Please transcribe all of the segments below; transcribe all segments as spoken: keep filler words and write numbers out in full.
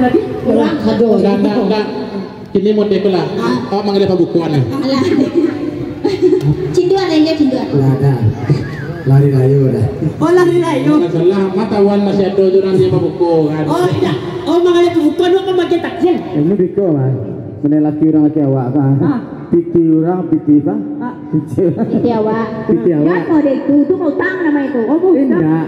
Tadi? Kurang. Aduh, ndak, ndak, ndak. Kini mode ko lah. Ah. Awak manggil pabukuan lah. Alah. Cinduan aja, cinduan. Lah, dah. Lari rayo dah. Oh, lari rayo. Masalah, matahuan masih ado jo urang dia pabukuan. Oh, indak. Oh, manggil pabukuan, awak manggil takjil. Ini biko, Mas. Menilai laki urang laki awak, kan? Ah. Piti urang, piti, apa? Ah. Piti. Piti awak. Piti awak. Namo dek itu, itu utang namo itu. Oh, utang. Indak.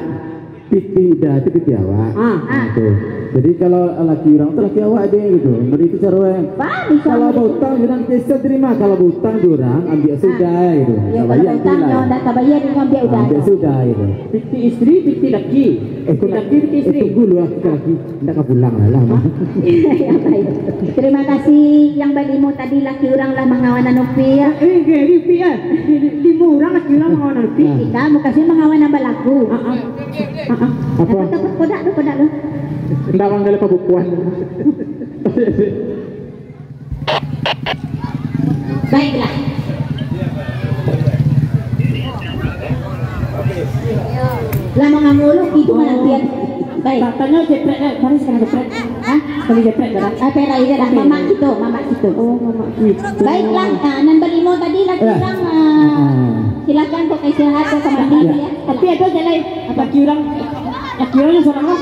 Piti uda tu piti awak. Ah. Ah, tu. Jadi kalau laki urang tu laki awak je gitu. Bari tu caro eh. Bah, bisa. Kalau bautang urang bisa terima, kalau bautang urang ambiak sudah gitu. Ya, kalau bautang lah. Nyo ndak tabayar, nyo ambiak uda. Ambiak sudah gitu. Piti istri, piti laki. Eh, piti laki, piti istri. Eh, tunggu lu, laki-laki. Ndak ka pulang lah, lah. Hah? Ya, baik. Terima kasih yang balimo tadi, laki urang lah mangawanan upi ya. Eh, eh, di upi ya. Limo urang laki urang mangawanan upi. Nah. Kita mukasuik mangawanan balaku. Ah, ah. Ah, ah. Apa? Apa tu, kodak tu, kodak tu? Ndak manggil pabukuan. Baiklah. Lah mangangulu itu manantian. Baik. Tanyo jeprek, eh, mari sakali jeprek. Hah? Sakali jeprek, dah. Ah, perai je dah. Mamak kito, mamak kito. Oh, mamak kito. Baiklah, nah, nan balimo tadi laki urang, ah, silakan kok istirahat, kok ka mandi ya. Tapi ado jalai laki urang, laki urang yang sorang lah.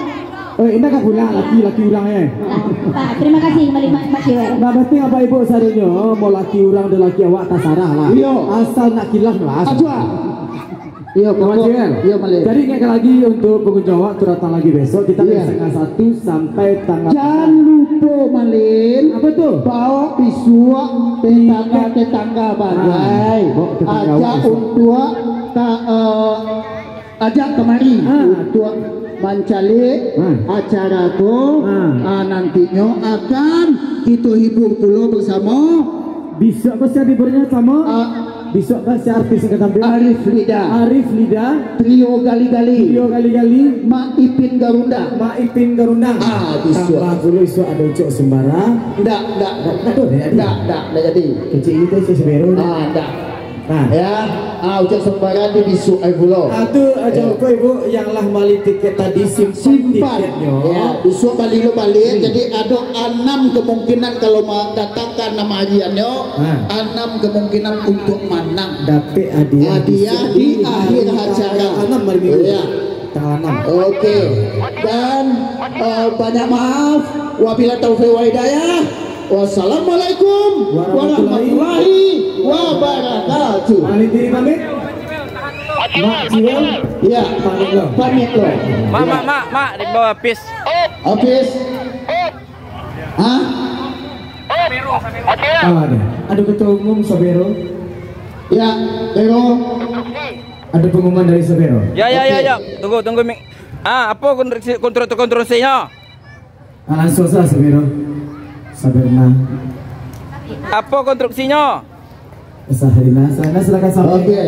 Oh, indak ka pulang laki, laki urang, eh. Ah, ah, terima kasih kembali, Mak, Mak Siwel. Nah, penting Bapak Ibu sadonyo, mau laki urang dan laki awak tasarah lah. Iyo. Asal nak kilah lah. Acuah. Iyo, Mak Siwel. Iyo, Malin. Jadi ingatkan lagi untuk pengunjung awak tu datang lagi besok, kita dari setengah satu sampai tanggal. Jan lupo, Malin. Apa tu? Bawa bisuak tetangga-tetangga bagai. Ah, bawa tetangga awak besok. Ajak untuak ta-, eh, Ajak kamari untuak mancaliak acara tu. Ah, nantinyo akan kito hibur pulo basamo. Bisuak ko sia hiburnya samo? Ah. Bisuak ko sia artis yang ka tampil? Arif Lida. Arif Lida. Trio Gali-Gali. Trio Gali-Gali. Mak Ipin Garunda. Mak Ipin Garunda. Ah, bisuak. Tambah pulo isuak ado Ucok Sumbara. Ndak, ndak. Ndak, ndak, ndak, ndak jadi. Kecik itu si Sumbero. Ah, ndak. Nah. Ya, ah, Ucok Sumbara di bisuak ai pulo. Ah, tu, ah, jan lupo Ibu yang lah mali tiket tadi, simpan tiketnyo. Ya, bisuak bali lo baliak. Jadi ado anam kemungkinan kalau ma-, datang ka anam hariannyo, anam kemungkinan untuk manang. Dapek hadiah di akhir acara. Anam hari Minggu. Iya. Tanggal anam. Oke. Dan, eh, banyak maaf. Wabillahi taufiq wal hidayah. Wassalamualaikum warahmatullahi wabarakatuh. Paling diri pamit. Mak Jiwa. Iya. Pamit lo. Pamit lo. Mak, mak, mak, mak, di bawah Apis. Apis. Hah? Ah, ada. Ada ketua umum Sabero. Ya, Bero. Ada pengumuman dari Sabero. Ya, ya, ya, ya. Tunggu, tunggu, Mik. Ah, apa konstruksi, konstruksi, konstruksinya? Ah, langsung saja, Sabero. Sabarna. Apa konstruksinya? Sahrina, Sahrina, silakan sampaikan. Oke.